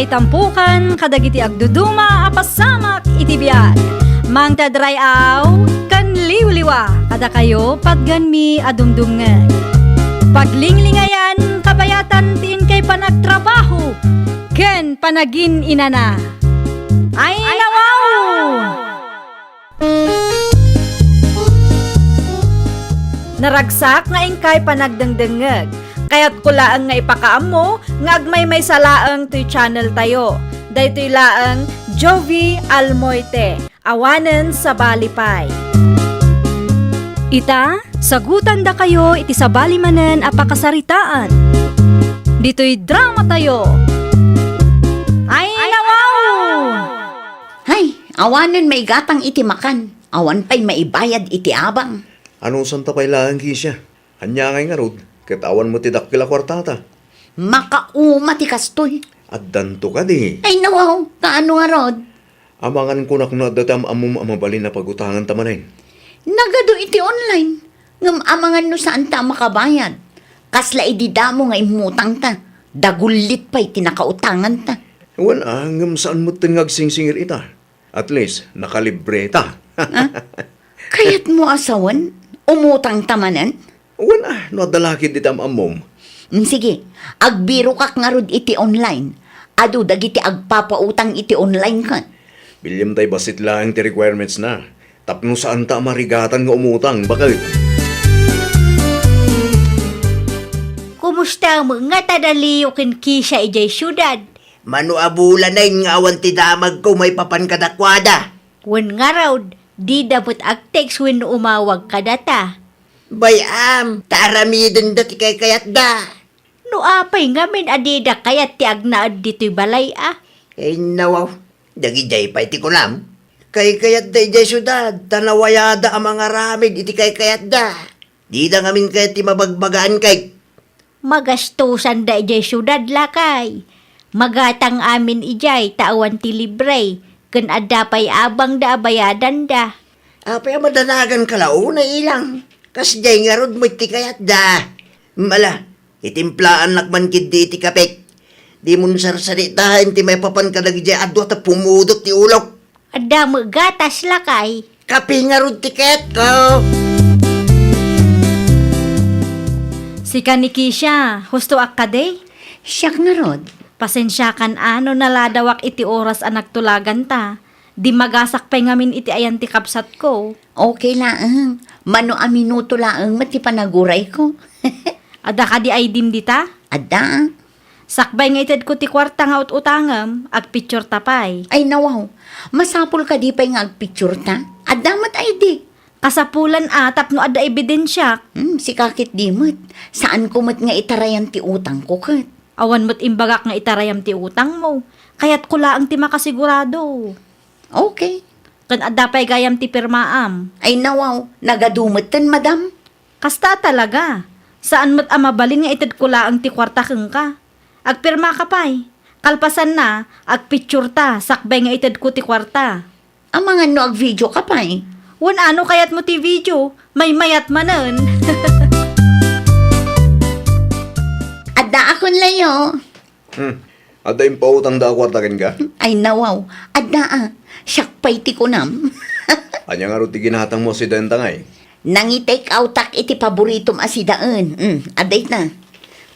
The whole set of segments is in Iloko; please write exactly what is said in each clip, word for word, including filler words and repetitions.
Itampukan kadagiti agduduma a pasamak iti biag. Mangted ray-aw ken liwliwa kadakayo patgenmi a dumdumngeg. Paglinglingayan kabayatan ti inkay panagtrabaho ken panagin-inana. Ay, nawaw! Naragsak nga inkay panagdengdengngeg. Kayatko laeng nga ipakaammo nga agmaymaysa laeng toy channel tayo. Daytoy laeng Jovie Almoite, awanen sabali pay. Ita, sagutandakayo iti sabali manen a pakasaritaan. Ditoy drama tayo. Ay, nawaw! Hay, awanen maigatang iti makan, awan pay maibayad iti abang. Anusanta pay laeng, Kesia? Ania ngay ngarud, ket awan met ti dakkel a kuartata? Makauma ti kastoy. Addanto kadi? Ay, nawaw, kaano ngarud? Amangan kunak no adda ti am-ammom a mabalin a pagutanganta manen. Nagadu iti online, ngem amangan no saanta a makabayad. Kasla idi damo nga immutangta, dagullit pay ti nakautanganta. Wen a, ngem saan metten nga agsingsingir ita. At least, nakalibreta. Ah? Kayatmo a sawen? Umutangta manen? Wen a, no adda la ketdi ti am-ammom. Mm, sige, agbirokak ngarud iti online. Adu dagiti agpapautang iti online ket. Biliam tay bassit laeng ti requirements na. Tapno saanta a marigatan nga umutang, baket. Kumusta met nga tadaliyo ken Kesia idiay siudad? Mano a bulanen nga awan ti damagko maipapan kadakuada. Wen ngarud, dida met agtext wenno umawag kadata. Bay-am, ta aramidenda ti kaykayatda. No apay ngamin a dida kayat ti agnaed ditoy balay a? Ay, nawaw, dagidiay pay ti kunam. Kaykayatda idiay siudad, ta nawayada a mangaramid iti kaykayatda. Dida ngamin kayat ti mabagbagaan kay. Magastusanda idiay siudad, lakay. Magatang amin idiay ta awan ti libre, ken adda pay abangda a bayadanda. Apay a madanagan ka la unay, ilang? Kasdiay ngarud met ti kayatda. Mala, itimplaannak man ketdi iti kapek. Dimon sarsaritaen ti maipapan kadagidiay a dua ta pumudot ti ulok. Adda met gatas, lakay. Kape ngarud ti kayatko. Sika ni Kesia, hustoak kadi? Siak ngarud. Pasensiakan a no naladawak iti oras a nagtulaganta. Dimmagasak pay ngamin iti ayan ti kabsatko. Okay laeng. Mano a minuto laeng met ti panagurayko. Adda kadi I D-m dita? Adda. Sakbay nga itedko ti kuarta nga ut-utangem, agpictureta pay. Ay, nawaw. Masapul kadi pay nga agpictureta? Adda met I D. Kasapulan a tapno adda ebidensiak. Hmm, sika ketdi met. Saanko met nga itarayan ti utangko ket. Awan met imbagak nga itarayam ti utangmo. Kayatko laeng ti makasigurado. Okay. Ken adda pay gayam ti pirmaam. Ay, nawaw. Nagadu metten, madam. Kasta talaga. Saan met a mabalin nga itedko laeng ti kuarta kenka. Agpirmaka pay. Kalpasanna, agpictureta sakbay nga itedko ti kuarta. Amangan no agvideoka pay. Wen a no kayatmo ti video, maymayat manen. Addaakon layo. Hmm. Adda impautangda a kuarta kenka? Ay, nawaw. Adda a. Siak pay ti kunam. Ania ngarud ti ginatangmo a sidaenta ngay? Nangi-take outak iti paboritom a sidaen. Hmm, adda ita.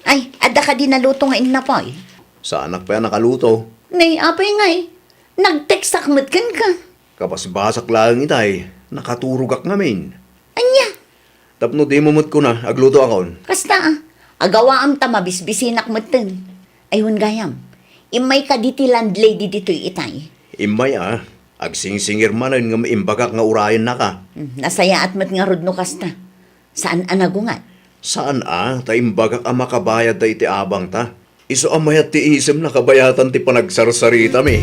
Ay, adda kadi naluto nga innapoy? Saanak pay a nakaluto. Nay, apay ngay. Nagtekstak met kenka. Kabasbasak laeng itay. Nakaturogak ngamin. Ania? Tapno dimo met kuna, aglutoakon. Kasta a. Agawaam ta mabisbisinak metten. Ay, wen gayam. Immay kadi ti landlady ditoy itay? Immay a. Agsingsingir manen ngem imbagak nga urayennaka. Hmm, nasayaat met ngarud no kasta. Saan a nagungar? Saan a, ta imbagak a makabayadta iti abangta. Isu a mayat ti isemna kabayatan ti panagsarsaritami.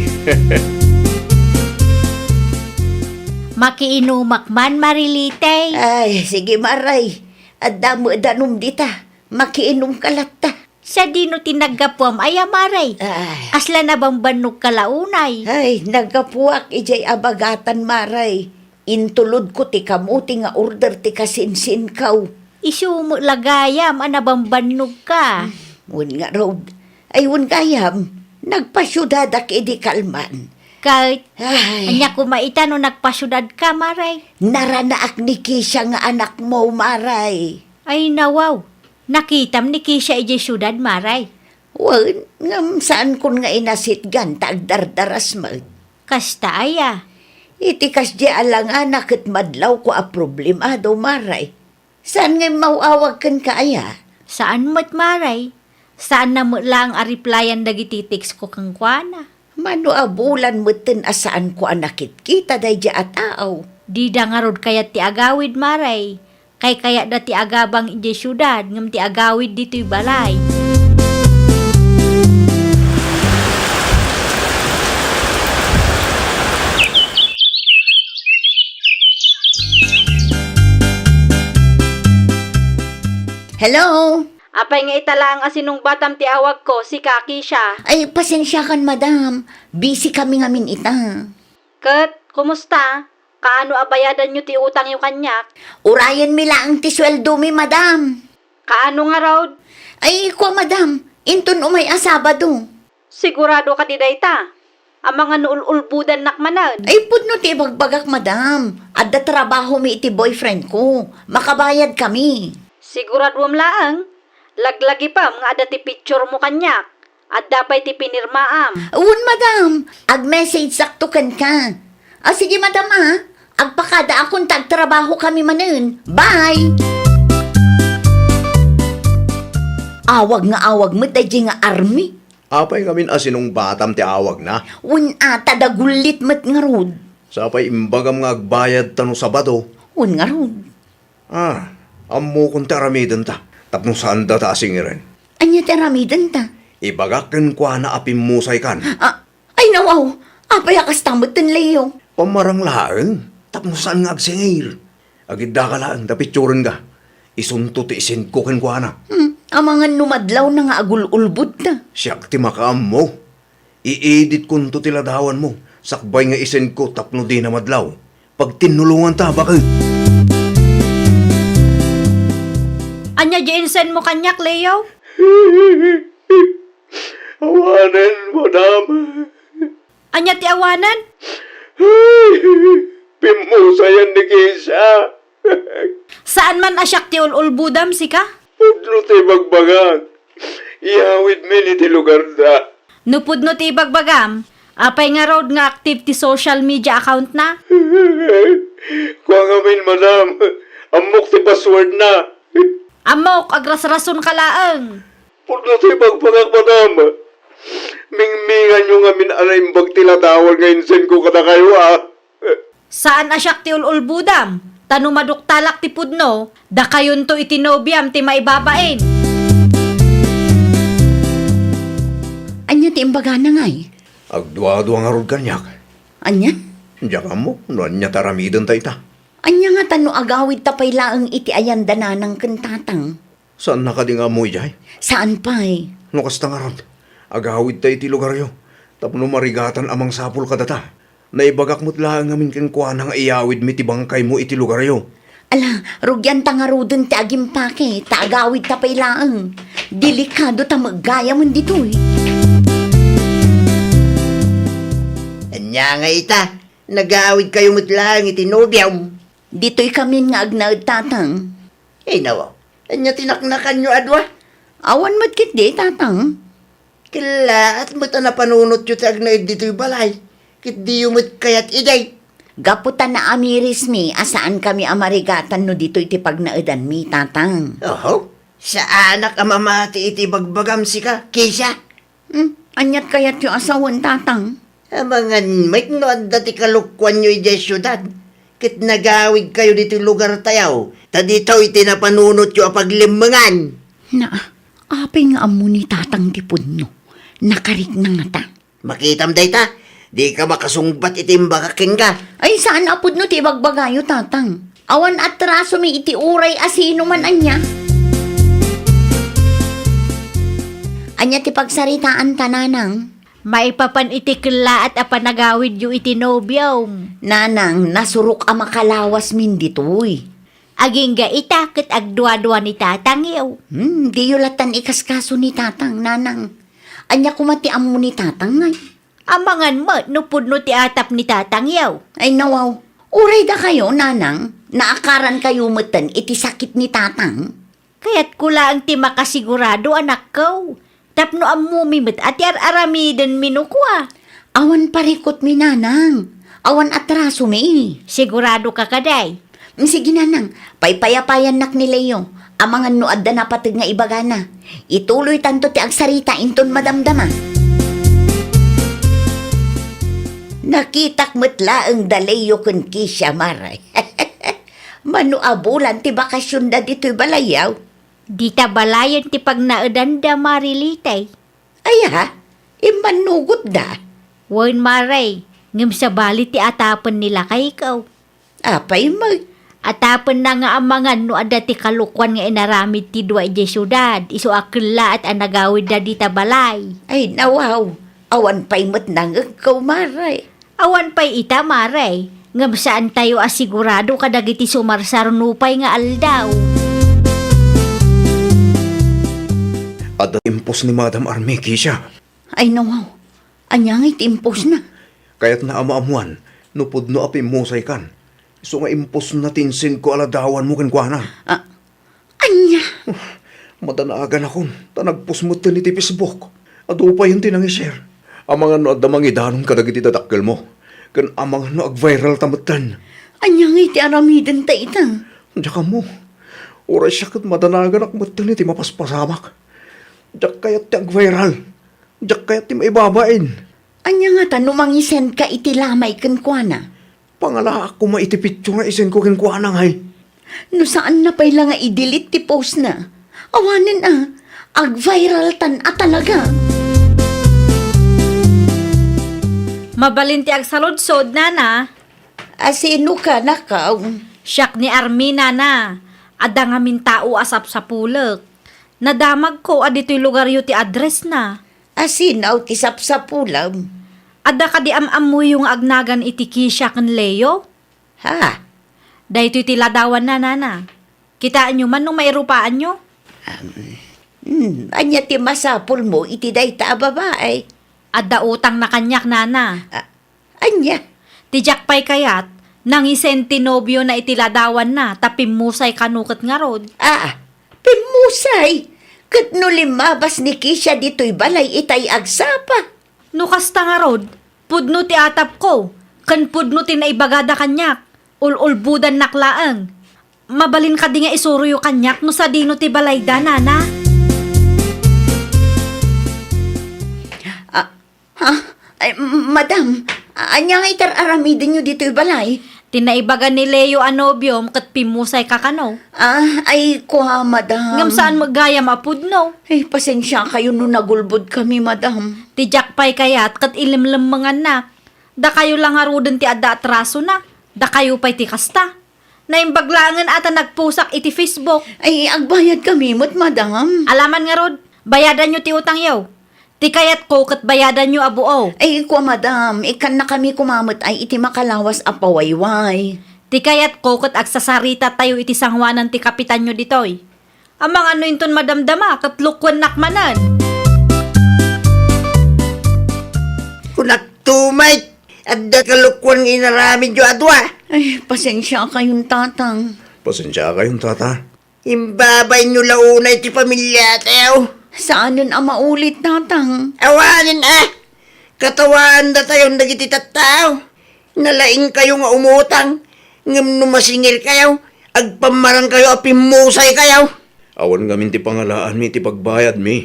Makiinumak man, Marilite. Ay, sige, Maray. Adda met danom dita. Makiinumka latta. Sadino ti naggapuam aya, Maray? Ay. Kasla nabambannogka la unay? Ay, naggapuak idiay abagatan, Maray. Intulodko ti kamote nga order ti kasinsinkaw. Isu met la gayam a nabambannogka. Wen ngarud. Ay, wen gayam. Nagpasiudadak idi kalman. Ket, Ay. Ania koma ita no nagpasiudadka, Maray? Naranaak ni Kisha nga anakmo, Maray. Ay, nawaw. Nakitam ni Kisha idiay siudad, Maray? Wen, ngem saankon nga inasitgan ta agdardaras met. Kasta aya? Iti kasdiay a langana ket madlawko a problemado, Maray. Saan nga immaw-awag kenka aya? Saan met, Maray. Saanna met laeng a replyan dagiti textko kenkuana. Mano a bulan metten a saanko a nakitkita daydiay a tao? Dida ngarud kayat ti agawid, Maray. Kaykayatda ti agabang idiay siudad ngem ti agawid ditoy balay. Hello? Apay nga ita laeng a sinungbatam ti awagko, sika, Kisha? Ay, pasensiakan, madam. Busy kami ngamin ita. Ket, kumusta? Kaano a bayadanyo ti utangyo kaniak? Urayenmi laeng ti sueldomi, madam. Kaano ngarud? Ay, kua, madam. Inton umay a Sabado. Sigurado kadi dayta? Amangan no ul-ulbodannak manen. Ay, pudno ti ibagbagak, madam. Adda trabahomi iti boyfriend ko. Makabayad kami. Siguraduem laeng, laglagipem nga adda ti picture mo kaniak. Adda pay ti pinirmaam. Wen, madam. Ag-message sakto kenka. Ah, sige, madam, ah. Agpakadaakon ta agtrabaho kami manen. Bye! Awag nga awag met daydiay nga Army. Apay ngamin a sinungbatam ti awagna? Wen a, ta dagullit met ngarud. Sapay imbagam nga agbayadta no Sabado. Wen ngarud. Ah, ammokon ti aramidenta, tapno saandata a singiren. Ania ti aramidenta? Ibagak kenkuana a pimmusaykan. Ah, ay nawaw! Apay a kasta metten, Leo? Pammarang laeng, tapno saan nga agsingir. Agiddaka laeng ta picturenka. Isunto ti isendko kenkuana. Hmm, amangan no madlawna nga agul-ulbodta. Siak ti makaammo. I-editkonto ti ladawanmo, sakbay nga isendko tapno dina madlaw. Pagtinnulonganta, baket. Ania di insendmo kaniak, Leo? Awanen, madam. Ania ti awanen? Pimmusayan ni Kisha. Saan man a siak ti ul-ulbodam, sika? Pudno ti ibagbagak. Iyawidmin iti lugarda. No pudno ti ibagbagam, apay ngarud nga active ti social media account na? Kua ngamin, madam. Ammok ti password na. Ammok, agrasrason ka laeng. Pudno ti ibagbagak, madam. Mingminganyo ngamin a naimbag ti ladawan nga insendko kadakayo, a. Saan a siak ti ul-ulbodam, ta no maduktalak ti pudno, dakayonto iti nobiam ti maibabain. Ania ti imbagana, ngay? Agduadua ngarud kaniak. Ania? Diak ammo no ania ti aramidenta ita. Ania ngata no agawidta pay laeng iti ayan da nanang ken tatang? Saanna kadi nga ammo idiay? Saan pay. No kasta ngarud, agawidta iti lugaryo tapno marigatan a mangsapul kadata. Naibagak met laeng ngamin kenkuana nga iyawidmi ti bangkaymo iti lugaryo. Ala, rugianta ngaruden ti agimpake, ta agawidta pay laeng. Delikado ta met gayamen ditoy. Ania nga ita, nagawidkayo met laeng iti nobiam? Ditoy kamin nga agnaed, tatang. Ay, nawa. Ania ti naknakanyo a dua? Awan met ketdi, tatang. Kellaat met a napanunotyo ti agnaed ditoy balay, ket diyo met kayat idiay. Gapu ta naamirismi a saankami a marigatan no ditoy ti pagnaedanmi, tatang. Oho, saanak a mamati iti bagbagam, sika, Kisha. Hmm, aniat kayatyo a sawen, tatang? Amangan met no adda ti kalokuanyo idiay siudad, ket nagawidkayo ditoy lugartayo, ta ditoy ti napanunotyo a paglemmengan. Na, apay nga ammo ni tatang ti pudno? Nakarikna ngata. Makitam dayta, dika makasungbat iti imbagak kenka. Ay, saan a pudno ti ibagbagayo, tatang. Awan atrasomi iti uray a sino man ania. Ania ti pagsaritaanta, nanang? Maipapan iti kellaat a panagawidyo iti nobiom. Nanang, nasurok a makalawasmin ditoy. Agingga ita ket agduadua ni tatangyo. Hmm, diyo latan ikaskaso ni tatang, nanang. Ania koma ti ammo ni Tatang, ngay? Amangan met no pudno ti atap ni Tatang, yaw. Ay, nawaw. Uray dakayo, Nanang, naakarankayo metten iti sakit ni Tatang? Kayatko laeng ti makasigurado, anakko. Tapno ammomi met a ti ar-aramidenmi no kua. Awan parikutmi, Nanang. Awan atrasomi. Sigurado ka kadi? Mm, sige, Nanang. Paypayapayannak ni Leo. Amangan no adda napateg nga ibagana. Ituloytanto ti agsarita inton madamdama. Nakitak met laeng da Leo ken Kisha, Mare. Mano a bulan ti bakasionda ditoy balay, yaw? Dita balayen ti pagnaedanda, Mare Litay. Aya, immannugotda? Wen, Mare, ngem sabali ti atapen ni lakayko. Apay met? Atapenna nga amangan no adda ti kalokuan nga inaramid ti dua idiay siudad, isu a kellaat a nagawidda dita balay. Ay, nawaw, awan pay met nangegko, Mare. Awan pay ita, Mare, ngem saantayo a sigurado kadagiti sumarsar nupay nga aldaw. Adda impos ni Madam Armi, Kisha. Ay, nawaw. Ania ngay ti impos na? Kayatna a maammuan no pudno a pimmusaykan. Isu nga imposna ti insendko a ladawanmo kenkuana. Ah, ania? Uf, madanaganakon, ta nagpost metten iti Facebook. Adu payen ti nangi-share. Amangan no adda mangidanon kadagiti dadakkelmo. Ken amangan no agviralta metten. Ania ngay ti aramidenta ita? Diak ammo. Uray siak ket madanaganak metten iti mapaspasamak. Diak kayat ti agviral. Diak kayat ti maibabain. Ania ngata no mangisendka iti lamay kenkuana? Pangalaak koma iti picture nga isendko kenkuana, ngay. No saanna pay la nga i-delete ti postna, awanen a, agviraltan a talaga. Mabalin ti agsaludsod, Nana. A, sino ka, nakaw? Siak ni Armi, Nana. Adda ngamin tao a sapsapulek. Nadamagko a ditoy lugaryo ti addressna. A, sino ti sapsapulem? Adda kadi am-ammoyo nga agnagan iti Kisha ken Leo? Ha? Daytoy ti ladawanna, Nana. Kitaenyo man no mairupaanyo? Hmm, ania ti masapulmo iti dayta a babae? Adda utangna kaniak, Nana. A, ania? Ti diak pay kayat, nangisend ti nobiona iti ladawanna ta pimmusay kano ket ngarud. A, pimmusay? Ket no limmabas ni Kisha ditoy balay itay agsapa? No kasta ngarud, pudno ti atapko, ken pudno ti naibagada kaniak, ul-ulbodannak laeng. Mabalin kadi nga isuroyo kaniak no sadino ti balayda, Nana? A, ha? Ay, m-, madam, ania nga itar-aramidenyo ditoy balay? Ti naibaga ni Leo a nobiom ket pimmusayka kano. A, ay, kua, madam. Ngem saan met gayam a pudno? Ay, pasensiakayo no nagulbodkami, madam. Ti diak pay kayat ket ilemlemmengannak. Dakayo la ngaruden ti adda atrasona. Dakayo pay ti kasta. Naimbag laengen a ta nagposak iti Facebook. Ay, agbayadkami met, madam. Alaman ngarud, bayadanyo ti utangyo. Ti kayatko ket bayadanyo a buo. Ay, kua, madam, ikkannakami koma met ay iti makalawas a pawayway. Ti kayatko ket agsasarita tayo iti sangoanan ti kapitanyo ditoy. Amangan no inton madamdama ket lukuennak manen. Kunak tumay, adda kalokuan nga inaramidyo a dua. Ay, pasensiakayon, Tatang. Pasensiakayon, Tata. Imbabainyo la unay ti pamiliatayo. Saanen a maulit, Tatang. Awanen a! Katawaandatayon dagiti tattao. Nalaingkayo nga umutang, ngem no masingirkayo, agpammarangkayo a pimmusaykayo. Awan ngamin ti pangalaanmi iti pagbayadmi.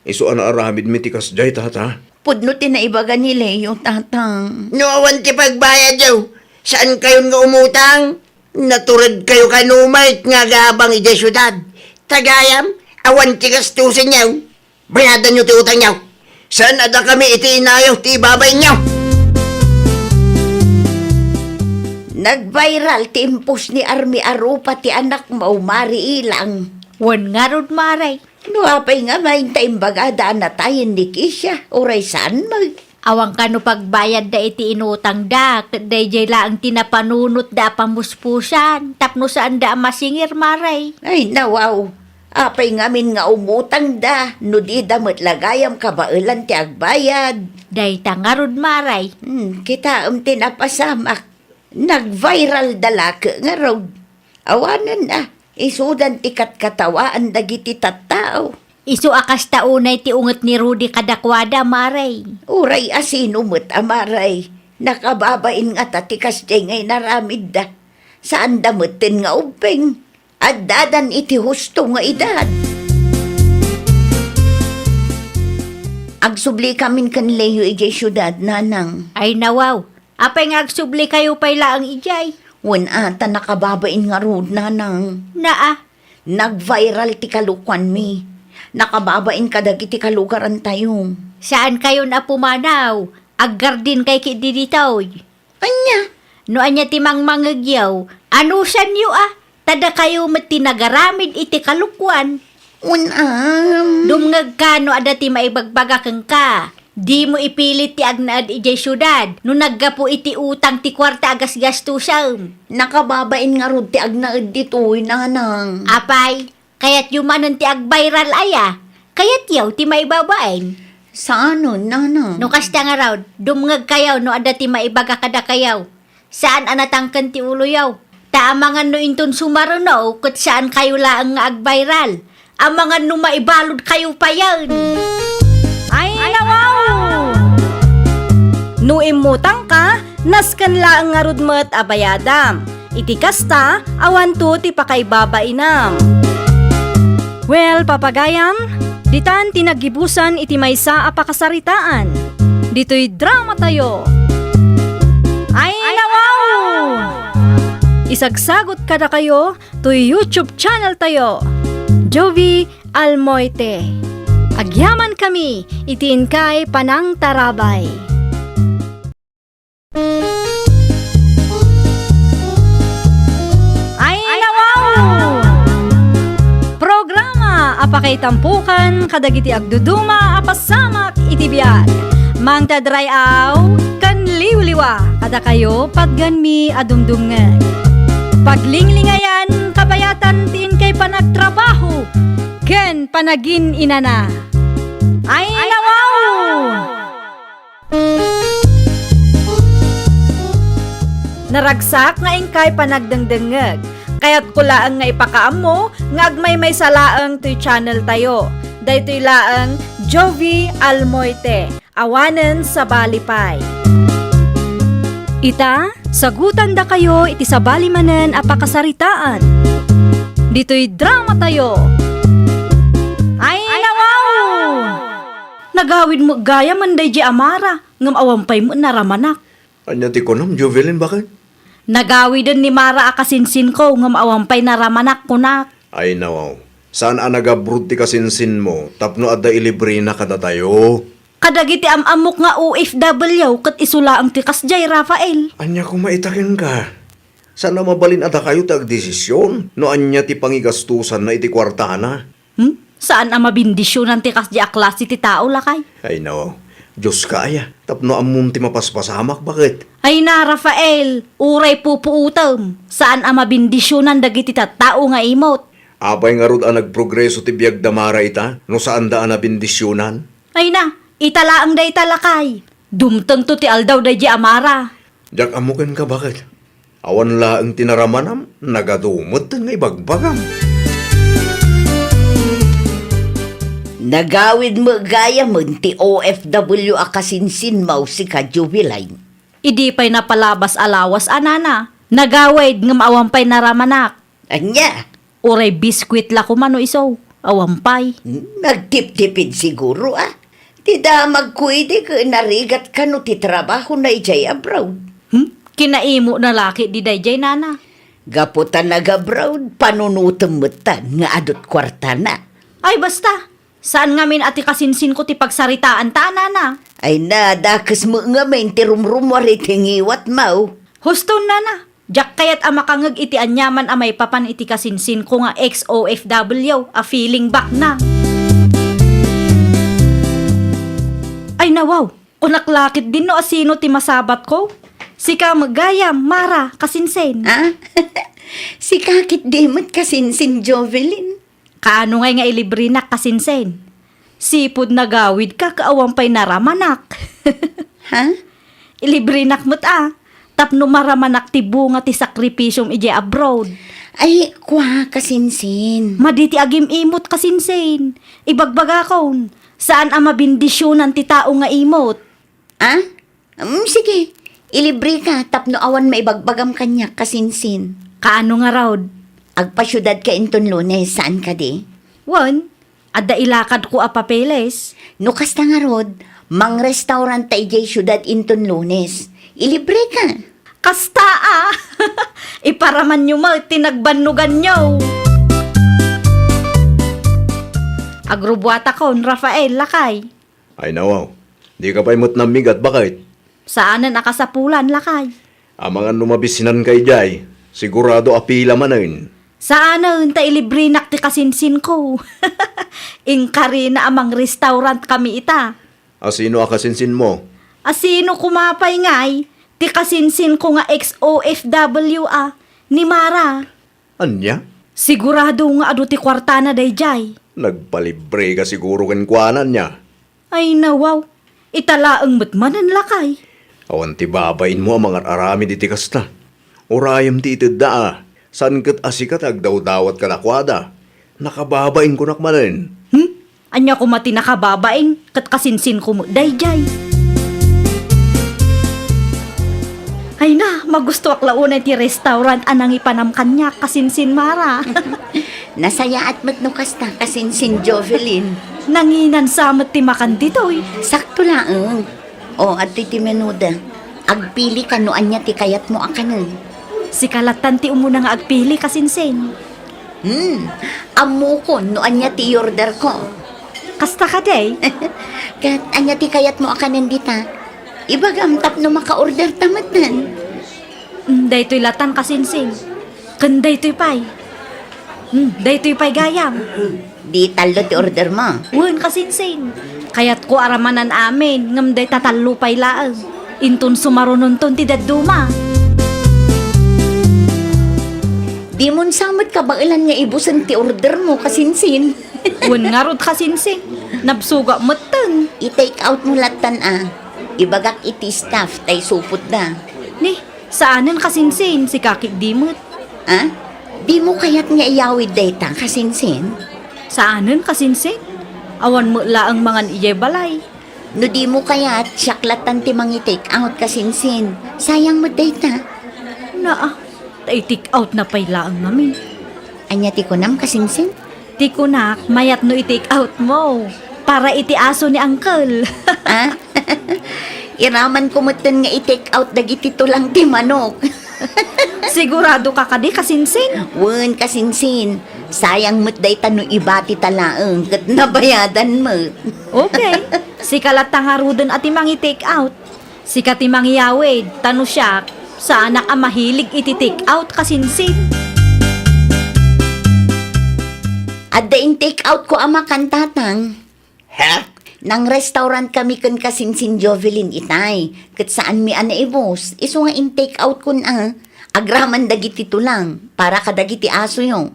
Isu a naaramidmi ti kasdiay, Tata. Pudno ti naibaga ni Leo, Tatang. No awan ti pagbayadyo, saankayon nga umutang. Naturedkayo kano met nga agabang idiay siudad. Ta gayam, awan ti gastusenyo. Bayadanyo ti utangyo. Saan a dakami iti inayo ti ibabainyo. Nagviral ti impos ni Army a rupa ti anakmo, Mari Ilang. Wen ngarud, Mare. No apay ngamin ta imbagada a natayen ni Kisha, uray saan met? Awan kano pagbayadda iti inutangda, ket daydiay laeng ti napanunotda a pamuspusan, tapno saanda a masingir, Mare. Ay, nawaw. Apay ngamin nga umutangda, no dida met la gayam kabaelan ti agbayad? Dayta ngarud, Mare. Hmm, kitaem ti napasamak. Nag-viral da lake ngarud. Awanen a, isudan ti katkatawaan dagiti tattao. Isu a kasta unay ti unget ni Rudy kadakuada, Mare. Uray a sino met a Mare, nakababain ngata ti kasdiay nga inaramidda. Saanda metten nga ubbing. Addadan iti husto nga edad. Agsublikamin ken Leo idiay siudad, Nanang. Ay, nawaw. Apay nga agsublikayo pay laeng idiay? Wen a, ta nakababain ngarud, Nanang. Naa. Nag-viral ti kalokuanmi. Nakababain kadagiti kalugarantayo. Saankayon a pumanaw. Aggardinkay ketdi ditoy. Ania? No ania ti mangmangegyo, anusanyo a, ta dakayo met ti nagaramid iti kalokuan. Wen am. Dumngegka no adda ti maibagbaga kenka. Dimo ipilit ti agnaed idiay siudad no naggapu iti utang ti kuarta a gasgastusem. Nakababain ngarud ti agnaed ditoy, Nanang. Apay, kayatyo manen ti agbayral aya? Kayatyo ti maibabain? Saanen, Nanang. No kasta ngarud, dumngegkayo no adda ti maibaga kadakayo. Saan a natangken ti uloyo. Ta amangan no inton sumaruno, ket saankayo laeng nga agbayral. Amangan no maibaludkayo payen. Ay, nawaw! No immutangka, nasken laeng ngarud met a bayadam. Iti kasta, awanto ti pakaibabainam. Well, papagayam, ditan ti naggibusan iti maysa a pakasaritaan. Ditoy dramatayo. Ay, nawaw! Isagsagut kadakayo toy YouTube channeltayo, Jovie Almoite. Agyamankami iti inkay panangtarabay. Ay, nawaw! Programa a pakaitampokan kadagiti agduduma a pasamak iti biag. Mangted ray-aw ken liwliwa kadakayo patgenmi a dumdumngeg. Paglinglingayan kabayatan ti inkay panagtrabaho ken panagin-inana. Ay, nawaw! Naragsak nga inkay panagdengdengngeg. Kayatko laeng nga ipakaammo nga agmaymaysa laeng toy channeltayo. Daytoy laeng Jovie Almoite, awanen sabali pay. Ita, sagutandakayo iti sabali manen a pakasaritaan. Ditoy dramatayo. Ay, nawaw! Nagawid met gayam daydiay a Mara, ngem awan pay met naramanak. Ania ti kunam, Jovelyn, baket? Nagawiden ni Mara a kasinsinko, ngem awan pay naramanak, kunak. Ay, nawaw. Saan a nag-abroad ti kasinsinmo tapno adda ilibrena kadatayo? Kadagiti am-ammok nga O F W ket isu laeng ti kasdiay, Rafael. Ania koma ita kenka? Saan a mabalin a dakayo ti agdesisyon no ania ti pangigastosanna iti kuartana. Hmm? Saan a mabendisyonan ti kasdiay a klase ti tao, lakay? Ay, no. Dioska aya, tapno ammom ti mapaspasamak, baket? Ay na, Rafael, uray pupuotem. Saan a mabendisyonan dagiti tattao nga imot. Apay ngarud a nagprogreso ti biag da Mara ita, no saanda a nabendisyonan? Ay na, ita laeng dayta, lakay. Dumtengto ti aldaw daydiay a Mara. Diak ammo kenka, baket. Awan laeng ti naramanam, nagadu metten nga ibagbagam. Nagawid met gayamen ti O F W a kasinsinmo, sika, Jovelyn. Idi pay napalabas a lawas a, nana, nagawid ngem awan pay naramanak. Ania? Uray biskuit la koma no isu, awan pay. Hmm, nagtiptipid siguro, a. Ti damagko idi ket narigat kano ti trabahona idiay abroad. Hmm? Kinaimona la ketdi daydiay, nana. Gapu ta nag-abroad, panunotem metten nga adut kuartana. Ay, basta! Saan ngamin a ti kasinsinko ti pagsaritaanta, nana. Ay na, dakes met ngamin ti rumrumuar iti ngiwatmo. Huston, nana. Diak kayat a makangeg iti aniaman a maipapan iti kasinsinko nga ex-O F W a feeling back na. Ay, nawaw! Kunak la ketdin no asino ti masabatko. Sika met gayam, Mara, kasinsin. Ah? Sika ketdi met kasinsin, Jovelyn. Kaano ngay nga ilibrenak, kasinsin? Sipud nagawidka ket awan pay naramanak. Ha? Ilibrenak met a, tapno maramanak ti bunga ti sakripisiom idiay abroad. Ay, kua, kasinsin. Madi ti agim-imot, kasinsin. Ibagbagakon, saan a mabendisionan ti tao nga imot. Ah? Mm, sige. Ilibreka tapno awan maibagbagam kaniak, kasinsin. Kaano ngarud? Agpasiudadka inton Lunes, saan kadi? Wen, adda ilakadko a papeles. No kasta ngarud, mangrestaurant ta idiay siudad inton Lunes. Ilibreka. Kasta a! Iparamanyo met ti nagbannoganyo. Agrubuatakon, Rafael, lakay. Ay, nawaw. Dika pay met nammigat, baket? Saanen a kasapulan, lakay. Amangan no mabisinanka idiay, sigurado a pila manen. Saanen ta ilibrenak ti kasinsinko. Inkarina a mangrestaurant kami ita. Asino a kasinsinmo? Asino koma pay ngay, ti kasinsinko nga ex O F W a, ni Mara. Ania? Sigurado nga adu ti kuartana daydiay. Nagpalibreka siguro kenkuana, ania? Ay, nawaw. Ita laeng met manen, lakay. Awan ti babainmo a mangar-aramid iti kasta. Urayem ti itedda a. Saan ket a sika ti agdawdawat kadakuada. Nakababainkonak manen. Hmm? Ania koma ti nakababain ket kasinsinko met daydiay. Ay na, magustoak la unay ti restaurant a nangipanam kaniak, kasinsin Mara. Nasayaat met no kasta, kasinsin Jovelyn. Nanginan sa met ti makan ditoy. Sakto laeng. O, adtoy ti menuda. Agpilika no ania ti kayatmo a kanen. Sika lattan ti umuna nga agpili, kasinsin. Hmm, ammokon no ania ti i-orderko. Kasta kadi? Ket ania ti kayatmo a kanen dita? Ibagam tapno maka-orderta metten. Hmm, daytoy lattan, kasinsin. Ken daytoy pay. Hmm, daytoy pay gayam. Di tallo ti ordermo? Wen, kasinsin. Kayatko a ramanan amin, ngem dayta tallo pay laeng. Inton sumarunonton ti dadduma. Dimon sa met kabaelan nga ibusen ti ordermo, kasinsin. Wen ngarud, kasinsin. Nabsuga metten. I-take outmo lattan a. Ibagak iti staff ta isupotda. Ni, saanen, kasinsin, sika ketdi met. Ah? Dimo kayat nga iyawid dayta, kasinsin? Saanen, kasinsin? Awan met laeng mangan idiay balay. No dimo kayat, siak lattan ti mangi-take out, kasinsin. Sayang met dayta. Naa, ta i-take out na pay laeng ngamin. Ania ti kunam, kasinsin? Ti kunak, mayat no i-take out mo. Para iti aso ni Uncle. Ah? Iramanko metten nga i-take out dagiti tulang ti manok. Sigurado ka kadi, kasinsin? Wen, kasinsin. Sayang met dayta no ibati ta laeng ket nabayadan met. Okay. Sika latta ngaruden a ti mangi-take out. Sika ti mangiyawid, ta no siak, saanak a mahilig iti take out, kasinsin. Adda in-take out ko a makan, Tatang. Ha? Nang-restaurant kami ken kasinsin Jovelyn itay, ket saanmi a naibus, isu nga in-take out kon a, agraman dagiti tulang, para kadagiti asoyo.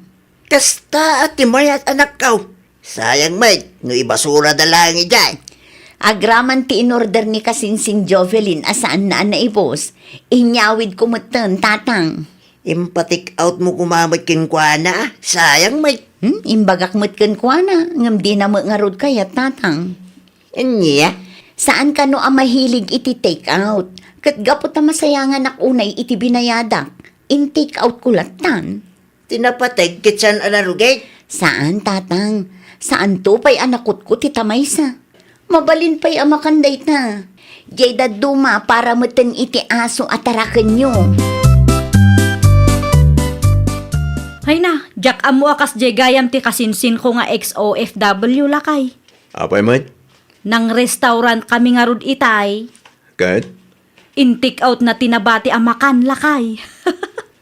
Kasta a ti mayat, anakko. Sayang met, no ibasurada laeng idiay. Agraman ti in-order ni kasinsin Jovelyn a saanna a naibus. Inyawidko metten, Tatang. Impa-take out mo koma met kenkuana, sayang met. Hmm, imbagak met kenkuana, ngem dina met ngarud kayat, Tatang. Ania? Saan kano a mahilig iti take out. Ket gapu ta masayanganak unay iti binayadak, in-take out ko lattan. Ti napateg ket saan a narugit? Saan, Tatang. Saanto pay a nakutkot ita maysa. Mabalin pay a makan dayta. Diay dadduma para metten iti aso a tarakenyo. Hayna, diak ammo a kasdiay gayam ti kasinsinko nga ex O F W, lakay. Apay met? Nang-restaurant kami ngarud itay. Ket? In-take out na ti nabati a makan, lakay.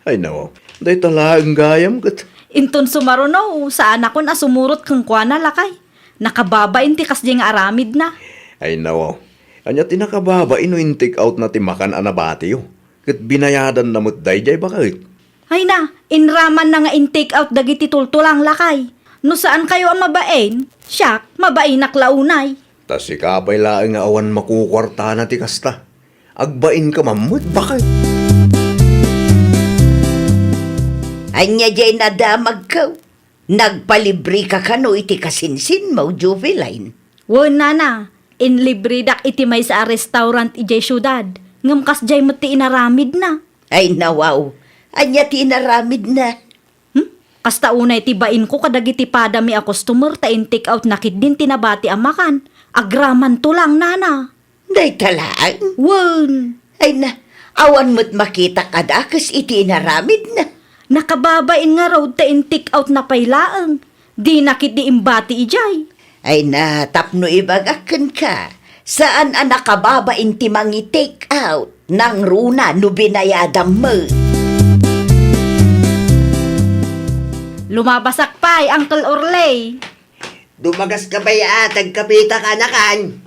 Ay, nawaw. Dayta laeng gayam ket. Inton sumaruno, saanakon a sumurot kenkuana, lakay. Nakababain ti kasdiay nga aramidna. Ay, nawaw. Ania ti nakababain no in-take out na ti makan a nabatiyo? Ket binayadanna met daydiay, baket? Hayna, inramanna nga in-take out dagiti tultulang, lakay. No saankayo a mabain, siak, mabainak la unay. Ta sika pay laeng nga awan makukuartana ti kasta. Agbainka man met, baket. Ania diay nadamagko? Nagpalibreka kano iti kasinsinmo, Joveline? Wen, nana, inlibredak iti maysa a restaurant idiay siudad, ngem kasdiay met ti inaramidna. Ay, nawaw. Ania ti inaramidna? Hmm? Kasta unay ti bainko kadagiti padami a customer ta in-take out na ketdin ti nabati a makan. Agramanto lang, nana. Dayta laeng? Wen. Ay na, awan met makitak a dakes iti inaramidna. Nakababain ngarud ta in-take out na pay laeng. Dina ketdi imbati idiay. Ay na, tapno ibagak kenka, saan a nakababain ti mangi-take out, nangruna no binayadam met. Lumabasak pay, Uncle Orley. Dumagaska pay a, tagkapita kanakan.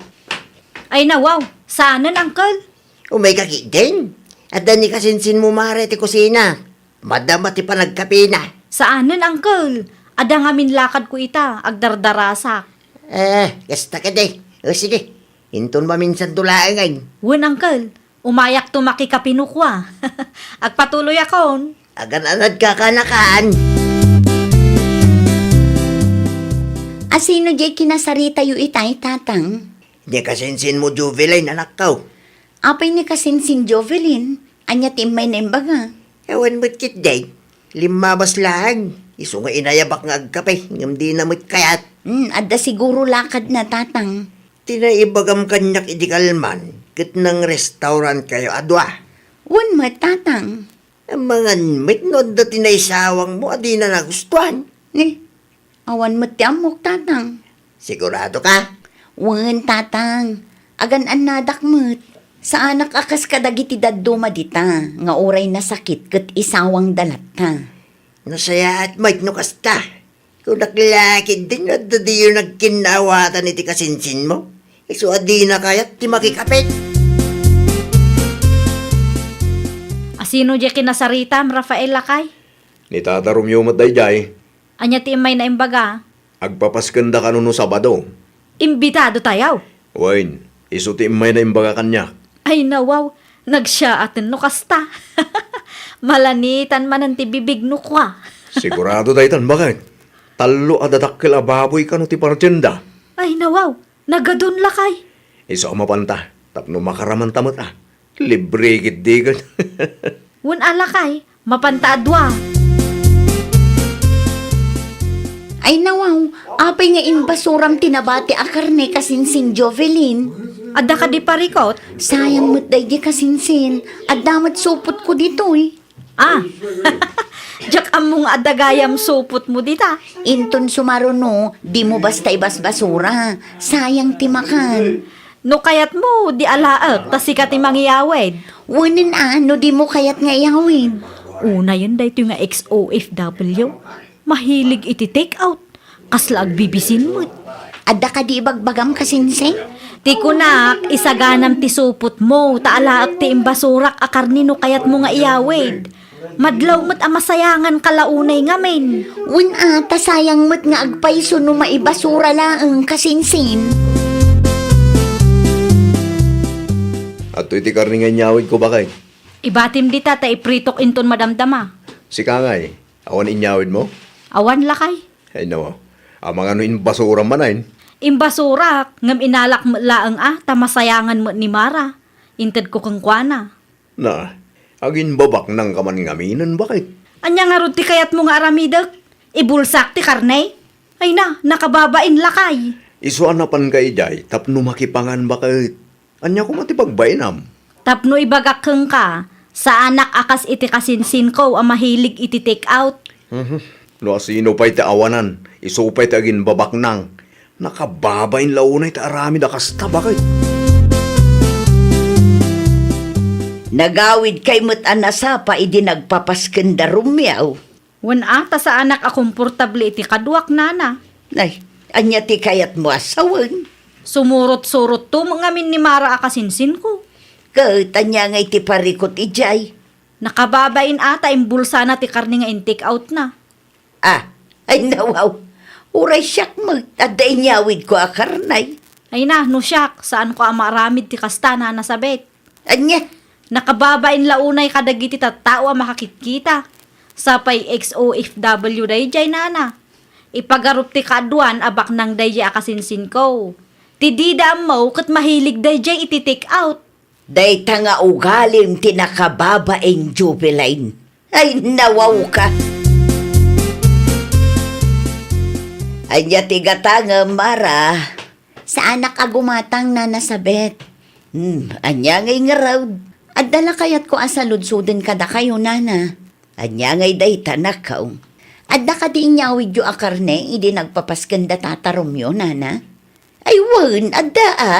Ay na, wow, saanen, Uncle? Umayka ketdin. Adda ni kasinsinmo, Mare, ti kusina. Madama ti panagkapina. Saanen, Uncle. Adda ngamin lakadko ita, agdardarasak. Eh, kasta ketdi. O, sige. Inton maminsanto laengen. Wen, Uncle. Umayakto makikape no kua. Agpatuloyakon. Agan-anadka kanakan. Asino diay kinasaritayo itay, Tatang? Ni kasinsinmo, Joveline, anakko. Apay ni kasinsin, Joveline? Ania ti immayna imbaga? Awan met ketdi. Limmabas laeng. Isu nga inayabak nga agkape, ngem dina met kayat. Hmm, adda siguro lakadna, Tatang. Ti naibagam kaniak idi kalman, ket nang-restaurantkayo a dua. Wen met, Tatang. Amangan met no adda ti naisawangmo a dina nagustuan. Ni, awan met ti ammok, Tatang. Sigurado ka? Wen, Tatang. Agan-annadak met. Saanak a kas kadagiti dadduma dita, nga uray nasakit ket isawangda latta. Nasayaat met no kasta. Kunak la ketdin no adda diyo nagkinnaawatan iti kasinsinmo. Isu a dina kayat ti makikape. Asino diay kinasaritam, Rafael, lakay? Ni Tata Romeo met daydiay. Ania ti immayna imbaga? Agpapaskenda kano no Sabado. Imbitadotayo. Wen, isu ti immayna imbaga kaniak. Ay, nawaw, nagsiyaaten no kasta. Malanitan manen ti bibig no kua. Sigurado daytan, baket. Tallo a dadakkel a baboy kano ti partienda. Ay, nawaw, nagadun, lakay. Isu a mapanta, tapno makaramanta met a. Libre ketdi ket. Wen a, lakay, mapanta a dua. Ay, nawaw, apay nga imbasuram ti nabati a karne, kasinsin Jovelyn? Adda kadi parikut? Sayang met daydi, kasinsin. Adda met supotko ditoy. Ah, diak ammo nga adda gayam supotmo dita. Inton sumaruno, dimo basta ibasbasura. Sayang ti makan. No kayatmo, di alaek, ta sika ti mangiyawid. Wen a, no dimo kayat nga iyawid. Unayen daytoy nga ex-O F W. Mahilig iti take out. Kasla agbibisin met. Adda kadi ibagbagam, kasinsin? Ti kunak, isaganam ti supotmo, ta alaek ti imbasurak a karne no kayatmo nga iyawid. Madlaw met a masayanganka la unay ngamin. Wen a, ta sayang met nga agpayso no maibasura laeng, kasinsin. Adtoy ti karne nga inyawidko, baket. Ibatim dita ta ipritok inton madamdama. Sika ngay, awan inyawidmo? Awan, lakay. Ay, no. Amangan no imbasuram manen? Imbasurak, ngem inalak met laeng a, ta masayangan met ni Mara. Intedko kenkuana. Na, agimbabaknangka man ngaminen, baket? Ania ngarud ti kayatmo nga aramidek? Ibulsak ti karne? Ay na, nakababain, lakay. Isu a napanka idiay tapno makipangan, baket. Ania koma ti pagbainam? Tapno ibagak kenka, saanak a kas iti kasinsinko a mahilig iti take out. Mhm. No asino pay ti awanan, isu pay ti agimbabaknang. Nakababain la unay ti aramid a kasta, baket. Nagawidkay met a nasapa idi nagpapasken da Romeo. Wen a, ta saanak a komportable iti kaduak, nana. Nay, ania ti kayatmo a sawen? Sumurot-surotto met ngamin ni Mara a kasinsinko. Ket ania ngay ti parikut idiay? Nakababain a ta imbulsana ti karne nga in-take outna. Ah, ay, nawaw. Uray siak met, adda inyawidko a karne. Ay na, no siak, saanko a maaramid ti kasta, Nana Sabet. Ania? Nakababain la unay kadagiti tattao a makakitkita. Sapay X O F W daydiay, Nana. Ipagarup ti kaaduan a baknang daydiay a kasinsinko. Ti dida ammo ket mahilig daydiay iti take out. Dayta nga ugalim ti nakababain, Joveline. Ay, nawawka. Ania ti gatangem, Mara? Saanak a gumatang, Nana Sabet. Hmm, ania ngay ngarud? Adda la kayatko a saludsoden kadakayo, Nana. Ania ngay dayta, nakaw? Adda kadi inyawidyo a karne idi nagpapasken da tatarumyo, Nana? Ay, wen, adda a.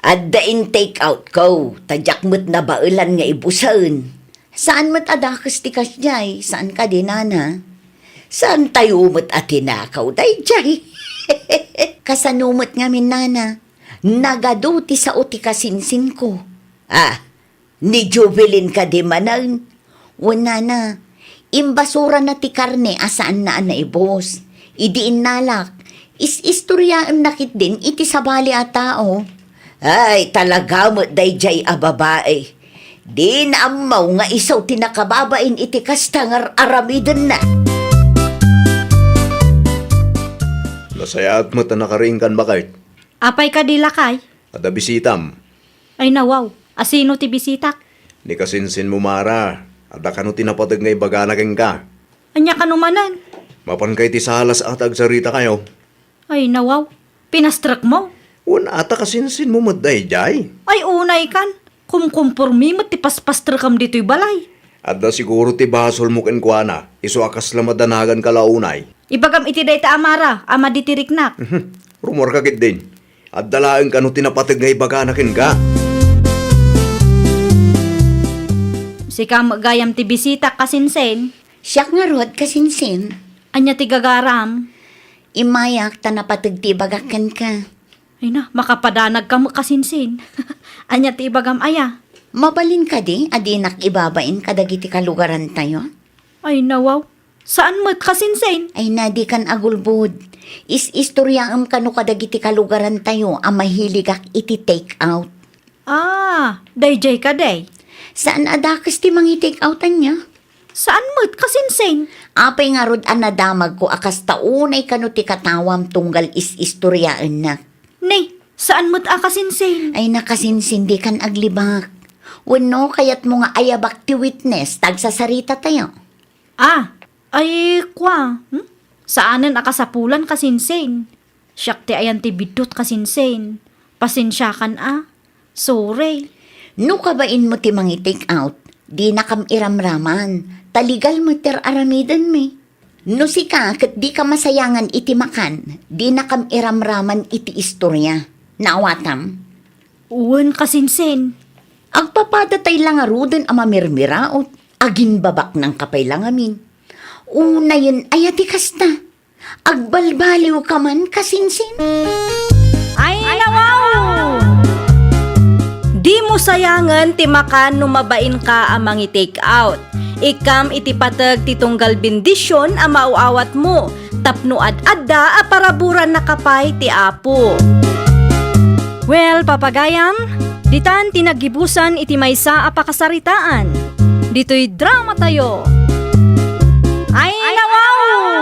Adda in take out ko, ta diak met nabaelan nga ibusen. Saan met a dakes ti kasdiay, saan kadi, Nana? Saantayo met a tinakaw daydiay. Kasano met ngamin, Nana? Nagadu ti sao ti kasinsinko. Ah, ni Jovelyn kadi manen? Wen, Nana, imbasurana ti karne a saanna a naibus. Idi innalak, is-istoriaenna ketdin iti sabali a tao. Ay, talaga met daydiay a babai. Dina ammo nga isu ti nakababain iti kasta nga ar-aramidenna. Nasayaat met a nakariingkan, baket. Apay kadi, lakay? Adda bisitam. Ay, nawaw. Asino ti bisitak? Ni kasinsinmo, Mara. Adda kano ti napateg nga ibagana kenka. Ania kano manen? Mapanka iti salas a ta agsaritakayo. Ay, nawaw. Pinastrekmo? Wen, ata kasinsinmo met daydiay. Ay, unaykan. Kumkumpormi met ti paspastrekam ditoy balay. Adda siguro ti basolmo kenkuana, isu a kasla madanaganka la unay. Ibagam iti dayta a Mara a madi ti riknak. Mhm. Rummuarka ketdin. Adda laeng kano ti napateg nga ibagana kenka. Sika met gayam ti bisitak, kasinsin. Siak ngarud, kasinsin. Ania ti gagaram? Immayak ta napateg ti ibagak kenka. Ay na, makapadanagka met, kasinsin. Ania ti ibagam aya? Mabalin kadi a dinak ibabain kadagiti kalugarantayo? Ay, nawaw. Saan met, kasinsin? Ay na, dikan agulbod. Is-istoriaem kano kadagiti kalugarantayo a mahiligak iti take out. Ah, daydiay kadi? Saan a dakes ti mangi-take out, ania? Saan met, kasinsin? Apay ngarud a nadamagko a kasta unay kano ti katawam tunggal is-istoriaennak? Ni, saan met a kasinsin? Ay, nakasinsin, dikan aglibak. Wenno, kayatmo nga ayabak ti witness ta agsasaritatayo? Ah, ay, kua, hmm? Saanen a kasapulan, kasinsin. Siak ti ayan ti biddut, kasinsin. Pasensiakan a. Sorry. No kabainmo ti mangi-take out, dinakam iramraman, ta legal met ti ar-aramidenmi. No sika ket dika masayangan iti makan, dinakam iramraman iti istoria. Naawatam? Wen, kasinsin. Agpapadatay la ngaruden a mamirmiraot, aginbabaknangka pay la ngamin. Unayen aya ti kasta? Agbalbaliwka man, kasinsin? Ay, nawaw! Dimo sayangen ti makan no mabainka a mangi-take out. Ikkam iti pateg ti tunggal bendision a maaw-awatmo tapno ad-adda a paraburannaka pay ti Apo. Well, papagayam, ditan ti naggibusan iti maysa a pakasaritaan. Ditoy dramatayo. Ay, nawaw!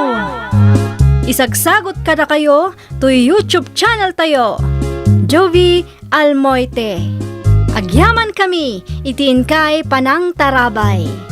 Isagsagot kadakayo toy YouTube channel tayo, Jovie Almoite. Agyamankami iti inkay panangtarabay.